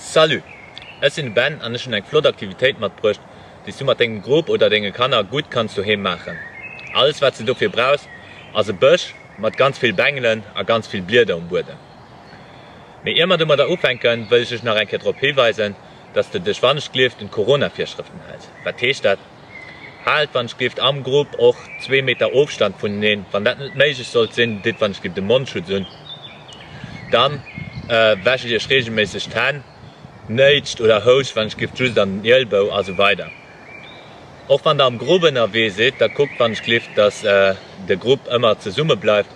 Salut! Ech sinn de Ben an ech hunn eng flott Aktivitéit matbruecht, déi s du mat dengem Grupp oder denge Kanner gutt kanns doheem maachen. Alles wat s de dofir brauchs ass e Bësch mat ganz vill Bengelen a ganz vill Blieder um Buedem. Mee ier mer domadder ufänken, wëll ech dech nach eng Kéier drop hiweisen, dass de dech wannechgelift un d'Corona-Virschrëften häls. Wat heescht dat? Haalt wannechgelift am Grupp och zwee Meter Ofstand vuneneen. Wann dat net méiglech sollt sinn, ditt wannechgelift e Mondschutz un. Dann wäscht iech reegelméisseg d'Hänn, néitscht oder houscht wannechgelift just an den Ielbou a sou weider. Och wann der am Grupp ënnerwee sidd, da kuckt wannechgelift, dass de Grupp ëmmer zesumme bleift,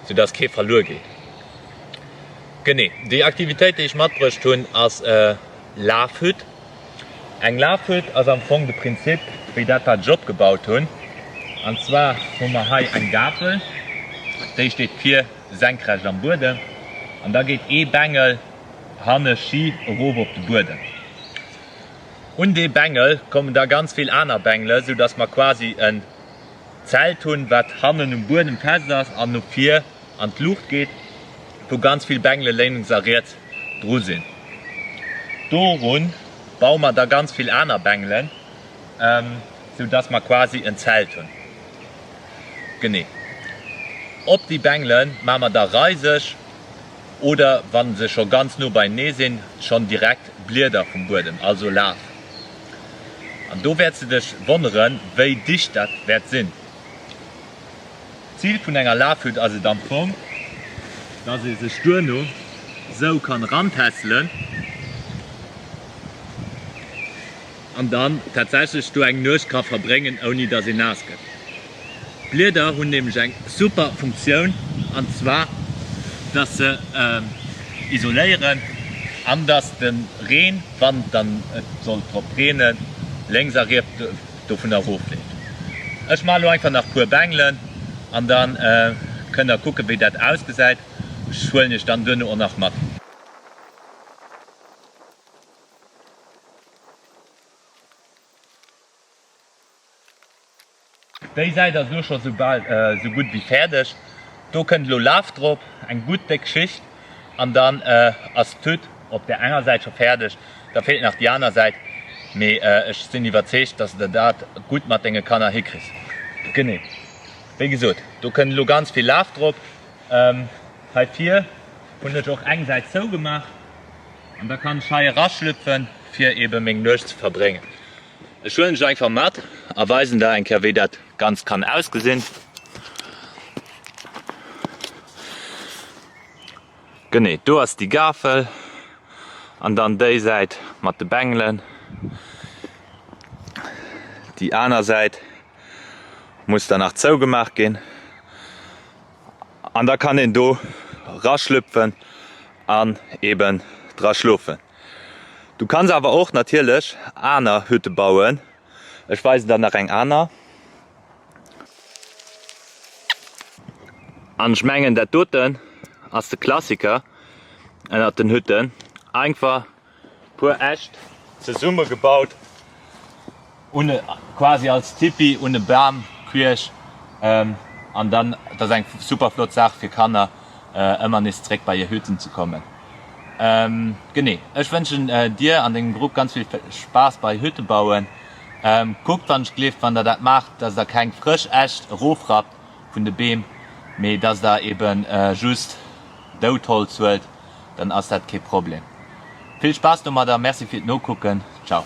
sou dass kee verluer geet. Genee, déi Aktivitéit déi ech matbruecht hunn ass Lafhütt. Eng Lafhütt ass am Fong de Prinzip wéi dat wat ech opgebaut hunn. An zwar hu mer hei eng Gafel, déi steet vir senkrecht am Buedem an da geet ee Bengel hanne schi erof op de Buedem. Un dee Bengel kommen da ganz vill aner Bengele sou dass mer quasi en Zelt hunn, wat hannen um Buedem fest ass an no vir an d'Luucht geet, wou ganz vill Bengele lénks a riets dru sinn. Dorun baue mer da ganz vill aner Bengelen, sou dass mer quasi en Zelt hunn. Genee. Op déi Bengele maache mer da Reiseg oder, wa se scho ganz no beienee sinn, schonn direkt Blieder vum Buedem, also Laf. An do wäerts de dech wonneren, wéi dicht dat wäert sinn. D'Zil vun enger Lafhütt ass et am Fong, dass ee sech duerno sou kann erantässelen an dann tatsächlech do eng Nuecht ka verbréngen, ouni dass een naass gëtt. D'Blieder hunn nämlech eng super Funktioun, an zwar dass se isoléieren an dass de Reen, wann dann et sollt drop reenen, lénks a riets dovun erofleeft. Ech maache lo einfach nach puer Bengelen an dann kënnt der kucken wéi dat ausgesäit. Ech huelen iech dann duerno och nach mat. Déi Säit ass elo scho sou bal sou gutt wéi fäerdeg. Do kënnt elo Laf drop, eng gutt déck Schicht, an dann ass d'Tüt op där enger Säit scho fäerdeg. Da feelt nach déi aner Säit, mee ech sinn iwwerzeegt, dass de dat gutt mat denge Kanner hikriss. Genee, wéi gesot, do kënnt elo ganz vill Laf drop. Hei vir hunn ech och eng Säit zougemaach an da kann ech hei eraschlüpfen, fir ebe meng Nuecht ze verbréngen. Ech huelen dech einfach mat a weisen der eng Kéier wéi dat Ganzt kann ausgesinn. Genee, do ass déi Gafel an dann déi Säit mat de Bengelen. Déi aner Säit muss dann nach zougemaach ginn an da kann een do raschlüpfen an eben dra schlofen. Du kanns awer och natierlech aner Hütte bauen. Ech weisen der nach eng aner. An ech mengen dat doten ass de Klassiker ënnert den Hütten. Einfach puer Äscht zesumme gebaut un e quasi als Tipi un e Bam quiesch an dann dat ass eng super flott Saach fir Kanner ëmmer nees zréck bei hir Hütten ze kommen. Genee, ech wënschen dir an dengem Grupp ganz vill Spaass bei Hütte bauen. Kuckt wann ech gleeft wann der dat maacht, dass der keng frësch Äscht erofrappt vun de Beem, mee dass der eben just dout Holz huelt. Dann ass dat kee Problem. Vill Spaass domadder, merci fir d'Nokucken, ciao.